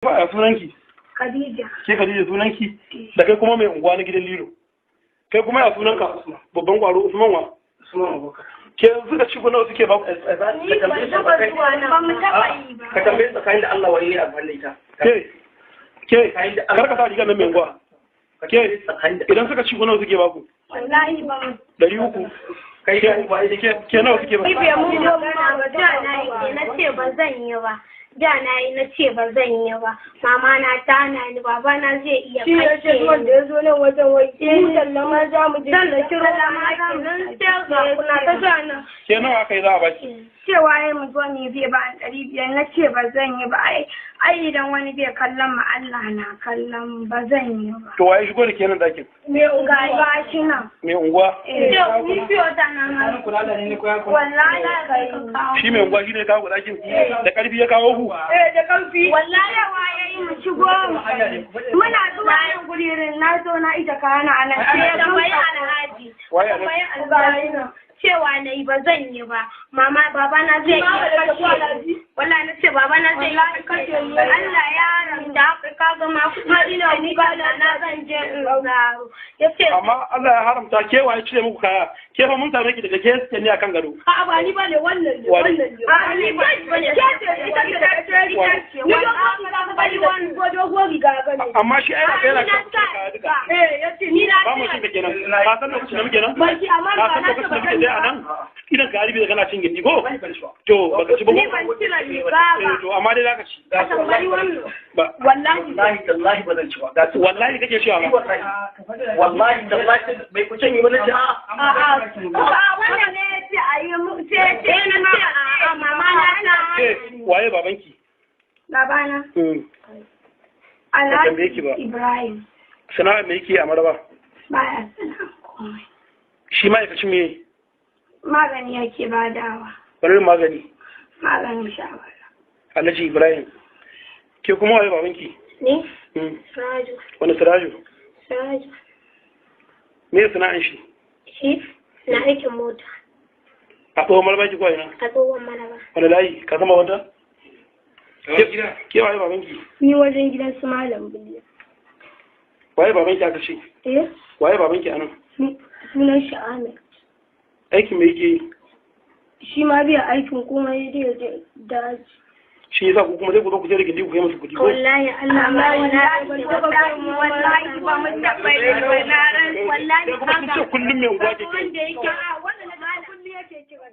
Ba sunanki? Khadija. Ke Khadija sunanki? Da kai kuma mai unguwa na gidan Lilo. Kai kuma ya sunanka? Babban kwaro Usman wa? Usman Abubakar. Ke suka ci nawa suke ba ku? Ni ban taɓa zuwa nan. Ba mu taɓa yi ba. Ka tambaye tsakanin da Allah wani ya amfani da ita. Ke kar ka sa rigar nan mai unguwa. Ke idan suka ci nawa suke ba ku? Wallahi ba mu. 300. Kai Ke nawa suke ba? Ni bai mun magana ba da na yi na ce ba zan yi ba. Da na yi na ce ba zan yi ba. Mama na ta na ni baba na zai iya Shi ya ce kashe wanda ni. ya zo nan wajen wai mu talla ma za mu je. Zan ɗauki ruwa ma kenan sai ga kuna ta ja na. Ke nawa aka yi za a baki? Cewa ya mu zo ne zai ba ni 500 na ce ba zan yi ba ai ai idan wani bai kallon mu Allah na kallon mu ba zan yi ba. To waye shigo da ke nan dakin? Me unguwa shi nan. Mai unguwa? Ce ni fiye wata na ma. Wallahi kai. Shi mai unguwa shi ne kawo ku dakin? Da ƙarfi ya kawo ku? Eh da ƙarfi. Wallahi Cewa ya yi mu shigo muna zuwa nan guririn na zo na ita kayana a nan sai ya tambayi duka. Alhaji. Waye Tambayi Alhaji? Alhaji. Cewa na yi ba zan yi ba. Mama baba na zai iya kashe ni. Wallahi na ce baba na zai iya kashe ni. Allah ya haramta ka ga ma kuma ina kuka da na zan je in zaro. Ya ce Amma Allah ya haramta ke waye cire muku kaya? Ke fa mun same ki daga ke suke ne akan gado. A'a ba ni bane wannan ne Wani? wannan ne. a ni ba ne. Ke ce ita ce ta ce Wani? Ni dogon riga ka bani wani ko dogon riga ka gani. Amma shi ai yana Ni na sa kaya duka. Eh ya ce Ni na Ba mu cin da kenan. Ka san lokacin da muke nan? Baki amma Ka ba san na lokacin ce ba da muke zan yi tsaye a ba. nan? Idan ka harbi da kana cin gindi ko? To baka ci ba Ni ko? ban cire riga ba. Eh, to amma dai zaka ci. Ka tambayi wannan. Ba Wallahi. Wallahi tallahi ba zan ci ba. Ga su wallahi kake cewa ba. wallahi. Wallahi tallahi bai kuce yi ba na ce a'a. A'a. A'a wannan ne ya ce a yi mu sai ce na ce a'a mama na ta Eh, waye babanki? Babana Mm. tambaye ki ba. Alhaji Ibrahim Sana'a me yake a Maraba? baya sana'a komai. Shi ma'aikacin me? Magani yake badawa. Wani irin magani? Maganin shawara. Alhaji Ibrahim. Ke kuma waye babanki? Ni Mm. Siraju. Wani Siraju? Siraju. Me sana'an shi? Shi na aikin mota A tsohon Maraba ki ko a ina? a tsohon Maraba. Wani layi? Ka sama wata? Ke waye babanki? Ni wajen gidan su Malam Biliya. Waye babanki aka ce? Eh? Waye babanki anan? Ni sunan shi Ahmed. Aikin me yake yi? Shi ma biya aikin komai dai ya je daji. Shi yasa ku kuma sai ku zo ku sai da gindi ku kai musu kuɗi ko? Wallahi Allah ma Wallahi wallahi ba mu taɓa yi ba na ran wallahi Sai kuma sun ce kullum mai unguwa ke kai. wanda yake A'a wannan na kullum yake kira.